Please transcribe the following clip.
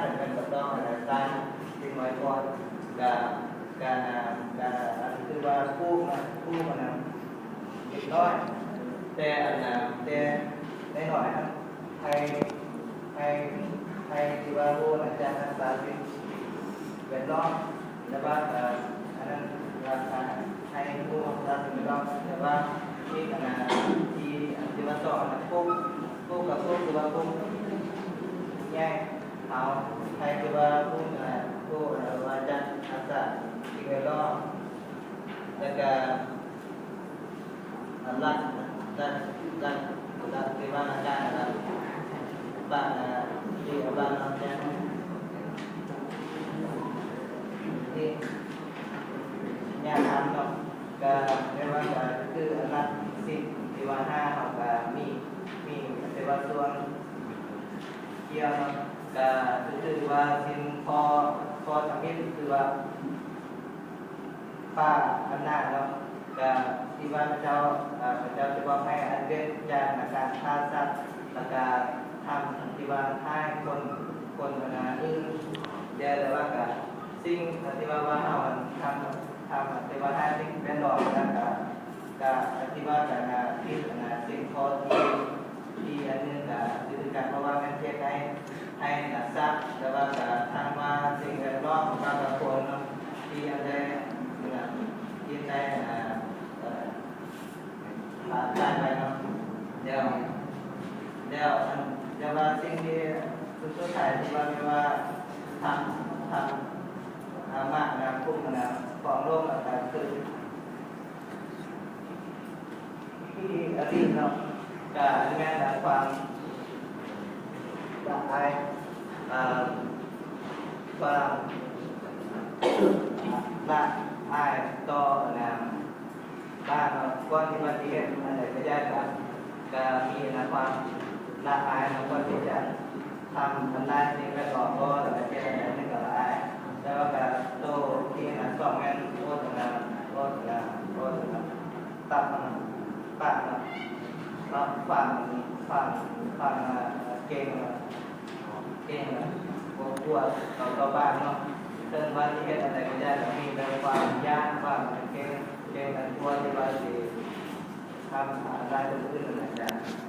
ເປັນການປະກອບອາຫານສານເດັກນ້ອຍກ່ອນ ກະ ການ ອາ ການ ອາ ອັນຄືວ່າປູກນະ ປູກນະເດັກນ້ອຍ ແຕ່ອັນນະ ແຕ່ນ້ອຍໆ ໃຫ້ ໃຫ້ ໃຫ້ທີ່ວ່າຮູ້ນະຈາກຮັກສາສິ່ງແວດລ້ອມ ແຕ່ວ່າ ເອີ ອັນນັ້ນວ່າ ໃຫ້ຮູ້ຮັກສາສິ່ງແວດລ້ອມ ແຕ່ວ່າທີ່ອັນນະ ທີ່ ທີ່ວ່າສອງອັນນະ ປູກ ປູກກະປູກ ຄືວ່າປູກໃຫຍ່ ເອົາໃຫ້ຄືວ່າຮູ້ນະ ຮູ້ນະວ່າຈາກຮັກສາສິ່ງແວດລ້ອມ ແລ້ວກະ ລັດ ລັດ ລັດ ລັດທີ່ວ່ານາການ ລັດ ບ້ານ ທີ່ບ້ານນອນແຈງ ທີ່ຍາມທຳເນາະ ກະແມ່ນວ່າ ກະຄືລັດ ສິ່ງທີ່ວ່າຫ້າ ເຮົາກະມີ ມີ ແຕ່ວ່າສ່ວນ ກ່ຽວເນາະ ກະຖືວ່າສິ່ງຂໍ້ ຂໍ້ທຳອິດ ຄືວ່າ ປ່າອຳນາດເນາະ ກະທີ່ວ່າພະເຈົ້າ ອາ ພະເຈົ້າຈະບອກໃຫ້ອັນເວັ້ນຈາກການຂ້າສັດ ແລ້ວກະທຳທີ່ວ່າຮ້າຍຄົນ ຄົນອັນອື່ນ ແລ້ວ ແລ້ວວ່າກະສິ່ງທີ່ວ່າ ວ່າເຮົາອັນທຳ ທຳທີ່ວ່າຮ້າຍສິ່ງແວດລ້ອມ ແລ້ວກະ ກະ ກະທີ່ວ່າກະນາ ທີ່ນາ ສິ່ງຂໍ້ທີ່ ທີ່ອັນໜຶ່ງກະຄືກັນ ເພາະວ່າແມ່ນເຮັດໃຫ້ ໃຫ້ນາສັດ ແຕ່ວ່າກະທັງວ່າສິ່ງແວດລ້ອມ ກະກະຄົນເນາະ ທີ່ອັນໃດ ທີ່ອັນໃດ ອາ ອາ ຕາຍໄປເນາະ ແລ້ວ ແລ້ວອັນ ແຕ່ວ່າສິ່ງທີ່ສຸດ ສຸດທ້າຍທີ່ວ່າ ແມ່ນວ່າທຳ ທຳ ອາ ມາກນາ ຄຸມນາ ຂອງໂລກ ອາ ກະຄື ທີ່ອະດີດເນາະ ກະແມ່ນຄວາມລະອາຍ ເອີ່ ຄວາມລະອາຍຕໍ່ ອັນນະ ບ້ານເນາະ ກ່ອນທີ່ວ່າຊິເຮັດອັນໃດກະຢ່າ ກະ ກະມີນະຄວາມລະອາຍເນາະ ກ່ອນທີ່ຈະ ທຳ ທຳລາຍສິ່ງແວດລ້ອມບໍ່ ແລ້ວກະເຮັດອັນໃດມັນກະລະອາຍ ແຕ່ວ່າກະໂຕທີ່ອັນສອງແມ່ນໂອດນະ ໂອດນະ ໂອດນະ ຕັບ ປາກນະ ເນາະ ຟັງ ຟັງ ຟັງ ເກັ່ງ ເກັ່ງ ບໍ່ກົວຕໍ່ ຕໍ່ບາບເນາະ ເຖິງວ່າຊິເຮັດອັນໃດກະຢ່າ ກະມີແຕ່ຄວາມຢ້ານ ຄວາມເກັ່ງ ເກັ່ງ ກະກົວທີ່ວ່າຊິທຳລາຍຄົນອື່ນຫັ້ນນະ.